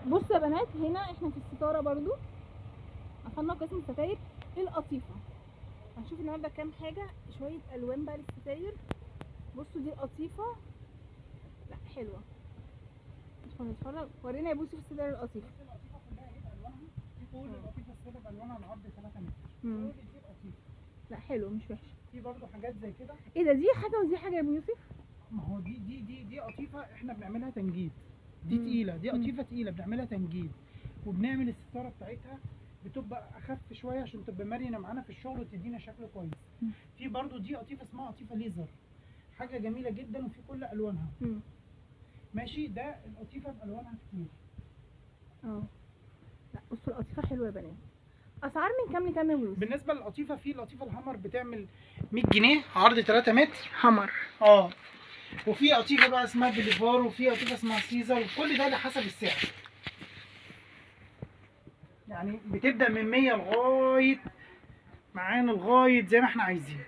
بصوا يا بنات، هنا احنا في الستارة برضو، قفلنا قسم الستاير القطيفه. هنشوف النهارده كام حاجة، شوية الوان بقى للستاير. بصوا دي القطيفه، لا حلوة. ندخل نتفرج، ورينا يا بوسي في الستاير القطيفه. القطيفه كلها ايه بالوانها؟ كل القطيفه السادة بالوانها العرض 3 متر. مم. كل دي القطيفه. لا حلو مش وحش. في برضه حاجات زي كده. ايه ده؟ دي حاجة ودي حاجة يا ابو يوسف؟ ما هو دي قطيفة احنا بنعملها تنجيد. دي مم. تقيلة، دي مم. قطيفة تقيلة بنعملها تنجيد، وبنعمل الستارة بتاعتها بتبقى اخف شوية عشان تبقى مرنه معانا في الشغل وتدينا شكل كويس. مم. في برضو دي قطيفة اسمها قطيفة ليزر، حاجة جميلة جدا وفي كل الوانها. مم. ماشي، ده القطيفه بالوانها كتير. اه لا بصوا القطيفه حلوة يا بنات. اسعار من كام لكام يا ابو يوسف؟ بالنسبة للقطيفه، في القطيفه الهامر بتعمل 100 جنيه عرض 3 متر. حمر. اه، وفي قطيفة بقى اسمها بليفار، وفي قطيفة اسمها سيزر، وكل ده على حسب السعر. يعني بتبدا من 100 لغاية معانا لغاية زي ما احنا عايزين،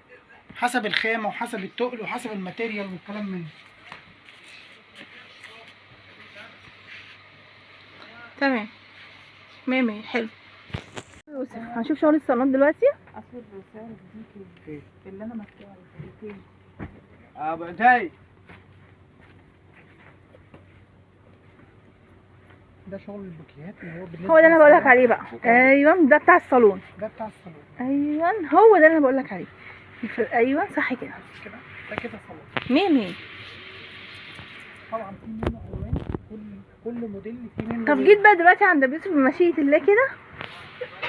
حسب الخامة وحسب التقل وحسب ال material والكلام من ده. تمام، مية مية. حلو يوسف، هنشوف شغل الصالونات دلوقتي. اصل الرسالة دي اللي انا ماسكاها دي. ابو عدي، ده شغل البوكيهات اللي هو بالنسبة هو ده اللي انا بقول لك للصالون. عليه بقى. ايوه ده بتاع الصالون. ده بتاع الصالون. ايوه هو ده اللي انا بقول لك عليه. ايوه صح كده. بص كده، ده كده صالون. مية مية. طبعا في منه الوان، كل موديل في منه طب لون. جيت بقى دلوقتي عند ابو يوسف بمشيئة الله كده،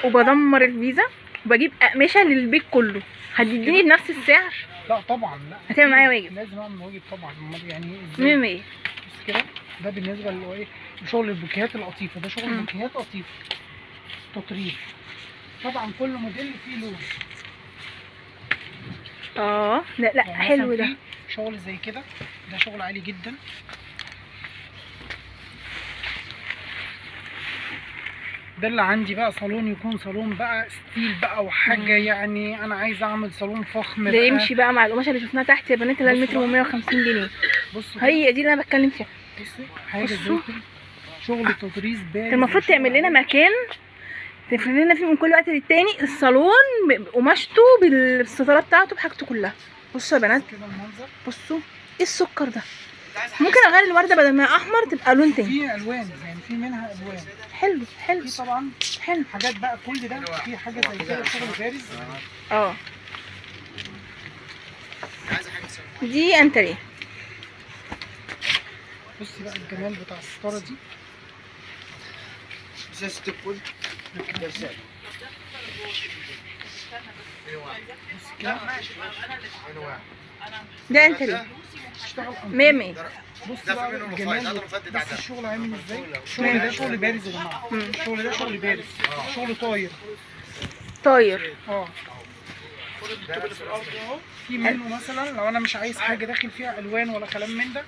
وبدمر الفيزا وبجيب اقمشه للبيت كله. هتديني بنفس السعر؟ لا طبعا، لا هتعمل معايا واجب. لازم اعمل واجب طبعا. امال يعني ايه؟ ازاي؟ مية مية. بص كده، ده بالنسبة اللي هو ايه، شغل البوكيهات القطيفه. ده شغل مم. بوكيهات قطيفة تطريز. طبعا كل موديل فيه لون. اه لا لا يعني حلو مثلاً ده. في شغل زي كده، ده شغل عالي جدا. ده اللي عندي بقى صالون، يكون صالون بقى style بقى وحاجه، يعني انا عايز اعمل صالون فخم ده بقى. يمشي بقى مع القماشه اللي شفناها تحت يا بنات، اللي هي المتر بصوا ب 150 جنيه. بصوا، هي دي اللي انا بتكلم فيها. بصوا حاجة زي بصوا. كده، شغل تطريز بارز. المفروض وشغل تعمل لنا عالي. مكان تفرد لنا فيه من كل وقت للتاني الصالون بقماشته بالستاره بتاعته بحاجته كلها. بصوا يا بنات، كده المنظر. بصوا ايه السكر ده. ممكن اغير الورده بدل ما هي احمر تبقى لون تاني. في الوان، يعني في منها الوان. حلو حلو في طبعا حلو. حاجات بقى، كل ده في حاجة زي كده شغل بارز. اه دي انتريه. بصي بقى الجمال بتاع الستارة دي. ازازة الكل ده سعر. بصي كده، ده انتريه. اشتغل مية مية. بص ده بقى في منه الجمال، رفايع، ده رفايع بتاع بص ده. الشغل عامل ازاي. الشغل ده شغل بارز يا جماعة. مم. الشغل ده شغل بارز، شغل طاير. طاير. اه في منه مثلا لو انا مش عايز حاجة داخل فيها الوان ولا كلام من ده.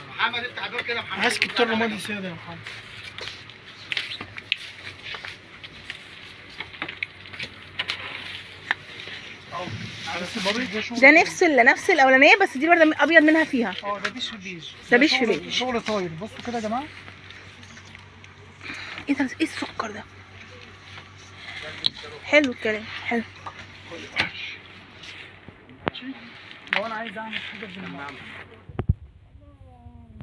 محمد افتح الباب كده يا محمد. عايز كتير رمادي ساده يا محمد. بس برضه ده شغل ده نفس نفس الاولانية، بس دي الورده ابيض منها فيها. اه ده بيش في بيج. ده بيج في شغل- بيج. شغل طاير. بصوا كده يا جماعة. ايه ده؟ ايه السكر ده؟ حلو الكلام، حلو. لو انا عايز اعمل حاجة بالمعمل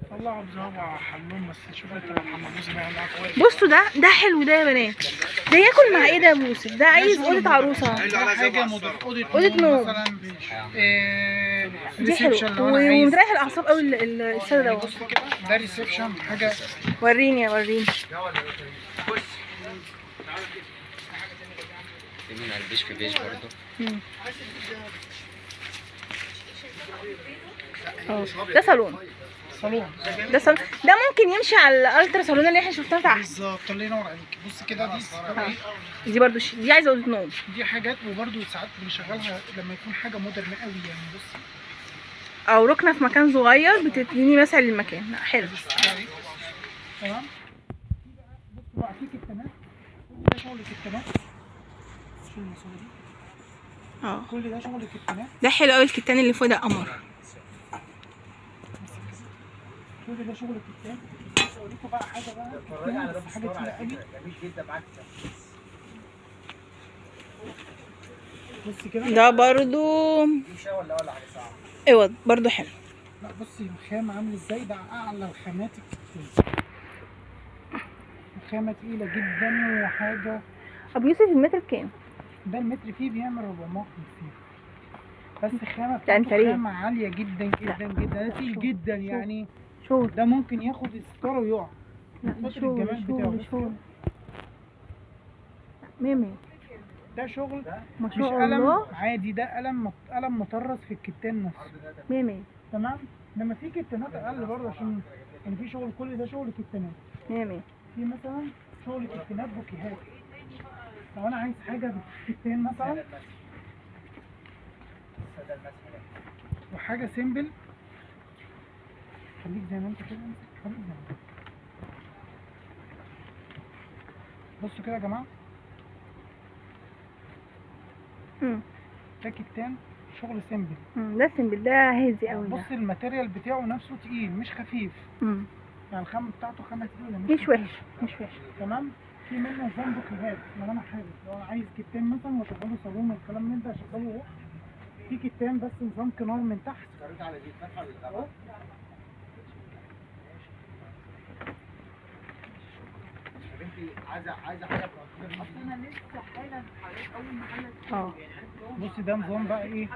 طلعوا بزهوة حلوم، بس شوف انت يا محمد بص بقى معاك واقف. بصوا ده حلو ده يا بنات. ده ياكل مع ايه ده يا أبو يوسف؟ ده عايز اوضة عروسه. ده حاجة موديل اوضة أوضة نوم. مثلا. دي حلو reception لو انا عايز. ومريح الاعصاب قوي السادة يعني دوت. بص كده، ده reception حاجة. وريني يا وريني. في من البيج في بيج برضه. مم. اه ده صالون. صالون ده صالون، ده ممكن يمشي على ال ultra صالون اللي احنا شفناه تحت. بالظبط، الله ينور عليك. بص كده، دي ستارة ايه؟ دي برضو دي عايزه اوضة نوم. دي حاجات، وبرده ساعات بنشغلها لما يكون حاجة modern قوي يعني. بص او ركنه في مكان صغير بتديني مثلا للمكان. لا حلو. تمام. في بقى بص بقى في كتانات، كل ده شغل كتانات. شيل الماسورة دي. اه كل ده شغل كتانات. ده حلو قوي الكتان اللي فوق ده قمر. كل ده شغل كتان. بس اوريكم بقى حاجة بقى، اتفرجي على ده، حاجة تقيلة قوي. جميل جدا معاك. بصي كده، ده برضو ولا حاجة صعبة. اوض برضو حلو. لا بصي الخامة عامل ازاي، ده اعلى الخامات الكتان. الخامة تقيلة جدا وحاجه. ابو يوسف المتر بكام؟ ده المتر فيه بيعمل 450، بس خامة بتاعته خامة عالية جدا جدا جدا، ده تقيل جدا يعني. شغل ده ممكن ياخد الستارة ويقع. لا شغل شغل شغل 100 100. ده شغل ما مش شاء قلم الله عادي، ده قلم قلم مطرز في الكتان نفسه. 100 100. تمام. لما في كتانات اقل برضه، عشان يعني في شغل، كل ده شغل كتانات. 100 100. في مثلا شغل كتانات بوكيهات، لو انا عايز حاجة بالكتان مثلا وحاجه simple، خليك زي ما انت كده، خليك زي ما انت. بصوا كده يا جماعة، ده كتان شغل simple. ده simple، ده هادي قوي. بص ال material بتاعه نفسه تقيل مش خفيف. يعني الخامة بتاعته خامة تقيلة، مش وحش، مش وحش. تمام. في منه نظام بوكيهات، لو انا حابب، لو انا عايز كتان مثلا واشغله صالون والكلام من ده اشغله. في كتان بس نظام كنار من تحت. عايزه حاجة. انا لسه حالا حضرتك اول ما عملت. بصي ده نظام بقى ايه،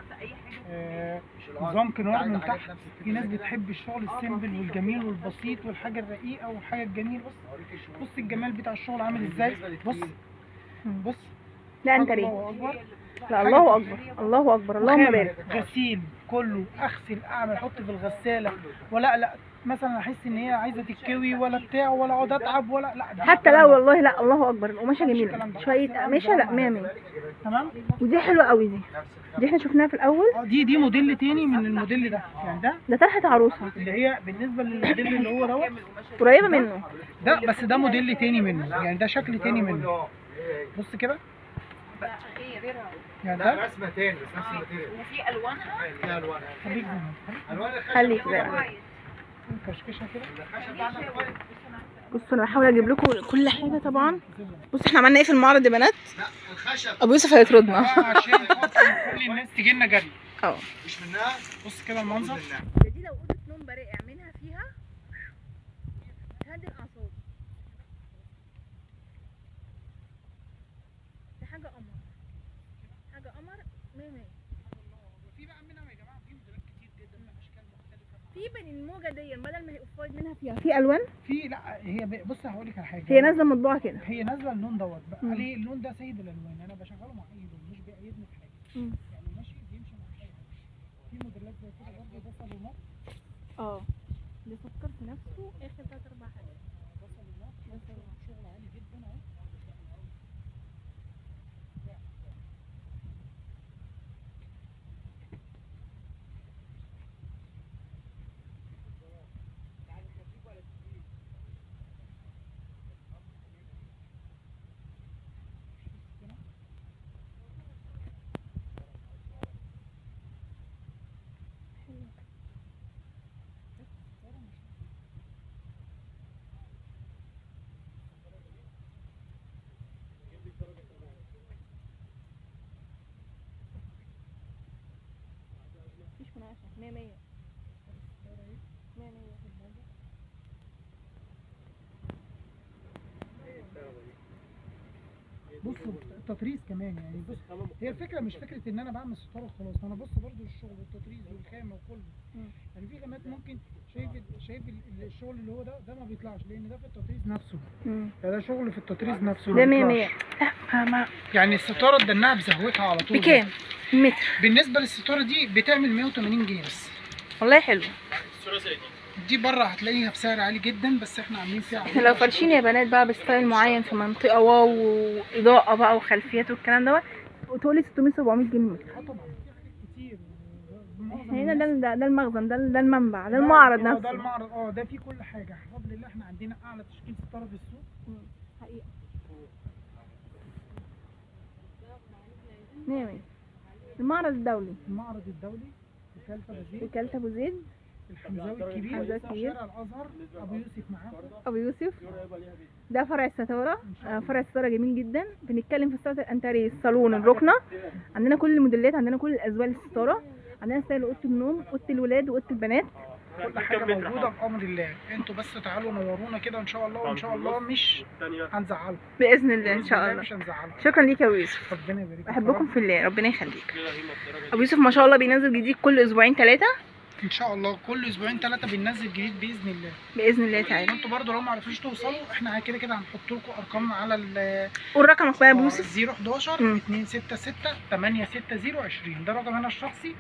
نظام كنار من تحت. في ناس بتحب الشغل ال simple والجميل والبسيط والحاجة الرقيقة والحاجة الجميلة. بص بص الجمال بتاع الشغل عامل ازاي. بص بص. لا انت ليه؟ الله اكبر. لا الله اكبر، الله اكبر، اللهم بارك. غسيل كله، اغسل اعمل احط في الغسالة ولا لا مثلا احس ان هي عايزه تتكوي ولا بتاع ولا اقعد اتعب ولا لا. حتى لا والله، لا الله اكبر. القماشه جميلة، شوية قماشة. لا 100 100. تمام. ودي حلوة قوي، دي احنا شفناها في الاول. دي موديل تاني من الموديل ده، يعني ده طرحه عروسه اللي هي بالنسبة للموديل اللي هو دوت قريبه منه ده، بس ده موديل تاني منه، يعني ده شكل تاني منه. بص كده يعني ده رسمه تاني بس نفس ال material، وفي الوانها، في الوانها. خليك الوان الخشب، خليك بقى كشكشه كده. بصوا انا بحاول اجيب لكم كل حاجة طبعا. بصوا احنا عملنا ايه في المعرض يا بنات؟ لا الخشب ابو يوسف هيطردنا عشان كل الناس تيجي لنا جري. مش منها. بص كده المنظر ده. دي لو اوضة نوم بريء اعملها فيها تهدي الاعصاب. دي حاجة قمر، حاجة قمر 100 100. في بقى منها يا جماعة، في موديلات كتير جدا باشكال مختلفة. في بين الموجه دي بدل ما هي off white منها فيها في الوان. في لا هي بص هقول لك على حاجة، هي نازله مطبوعة كده، هي نازله اللون دوت بقى. ليه اللون ده سيد الالوان؟ انا بشغله مع اي لون، مش بيقيدني في حاجة. يعني ماشي بيمشي مع اي حاجة. في موديلات زي كده برضه. ده صالونات. ده سكر في نفسه اخر 3 4 حاجات. ده صالونات، ده شغل عالي جدا اهو. مفيش مناقشة. 100 100 100 100. بص التطريز كمان، يعني بص هي الفكرة مش فكرة ان انا بعمل ستارة وخلاص، انا بص برضو للشغل والتطريز والخامه وكله. يعني في خامات ممكن شايف الشغل اللي هو ده ما بيطلعش، لان ده في التطريز نفسه. ده شغل في التطريز نفسه. ده 100 100. لا يعني الستارة ادناها بزهوتها على طول. بكام المتر؟ بالنسبة للستاره دي بتعمل 180 جنيه بس. والله حلو. دي بره هتلاقيها بسعر عالي جدا، بس احنا عاملين سعر. احنا لو فرشين يا بنات بقى ب style معين في منطقة wow واضاءة بقى وخلفيات والكلام دوت، وتقولي 600 700 جنيه. طبعا في حاجات كتير. احنا هنا ده المخزن، ده المنبع، ده المعرض نفسه. ده المعرض. ده فيه كل حاجة بفضل الله. احنا عندنا اعلى تشكيل ستارة في السوق حقيقة. 100 100. المعرض الدولي، المعرض الدولي في كلتا ابو زيد. في كلتا ابو زيد. الحمزاوي الكبير، الحمزاوي الكبير. شارع الازهر، ابو يوسف معاكم. ابو يوسف. ده فرع الستارة، فرع الستارة جميل جدا. بنتكلم في ستارة الانتريه، الصالون، الركنه. عندنا كل الموديلات، عندنا كل الازواج الستارة، عندنا style اوضة النوم، اوضة الولاد واوضه البنات. كل حاجة موجودة بامر الله. انتوا بس تعالوا نورونا كده ان شاء الله، وان شاء الله مش هنزعلكم باذن الله ان بإذن شاء الله الله. مش هنزعلكم. شكرا ليك يا ابو يوسف، ربنا يبارك فيك. احبكم في الله، ربنا يخليك. ابو يوسف ما شاء الله بينزل جديد كل اسبوعين 3. ان شاء الله كل اسبوعين 3 بننزل جديد باذن الله. باذن الله تعالى. وانتوا برضو لو ما عرفتوش توصلوا احنا كده كده هنحط لكم ارقامنا على ال قول رقمك بقى يا ابو يوسف. 011 266 860 20، ده رقم انا الشخصي.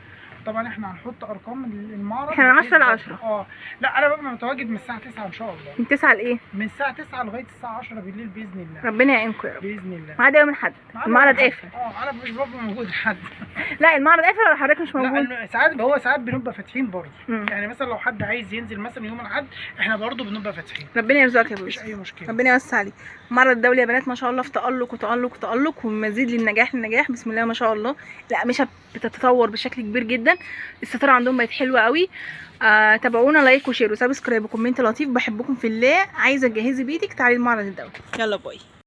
طبعا احنا هنحط ارقام المعرض. احنا من 10 ل 10. لا انا ببقى متواجد من الساعة 9 ان شاء الله. من 9 لايه؟ من الساعة 9 لغاية الساعة 10 بالليل باذن الله. ربنا يعينكم يا رب. باذن الله. ما عدا يوم الاحد المعرض قافل. انا مش ببقى موجود حد. لا المعرض قافل ولا حضرتك مش موجود؟ لا ساعات هو ساعات بنبقى فاتحين برضه. يعني مثلا لو حد عايز ينزل مثلا يوم الاحد احنا برضه بنبقى فاتحين. ربنا يرزقك يا ابو مفيش يوسف، اي مشكلة. ربنا يوسع عليك. المعرض الدولي يا بنات ما شاء الله في تألق وتألق وتألق، ومزيد للنجاح للنجاح بسم الله ما شاء الله. الأقمشة بتتطور بشكل كبير جدا، الستارة عندهم بقت حلوة قوي. تابعونا like و share و subscribe و comment لطيف. بحبكم في الله. عايزة تجهزي بيتك تعالي المعرض الدولي. يلا bye.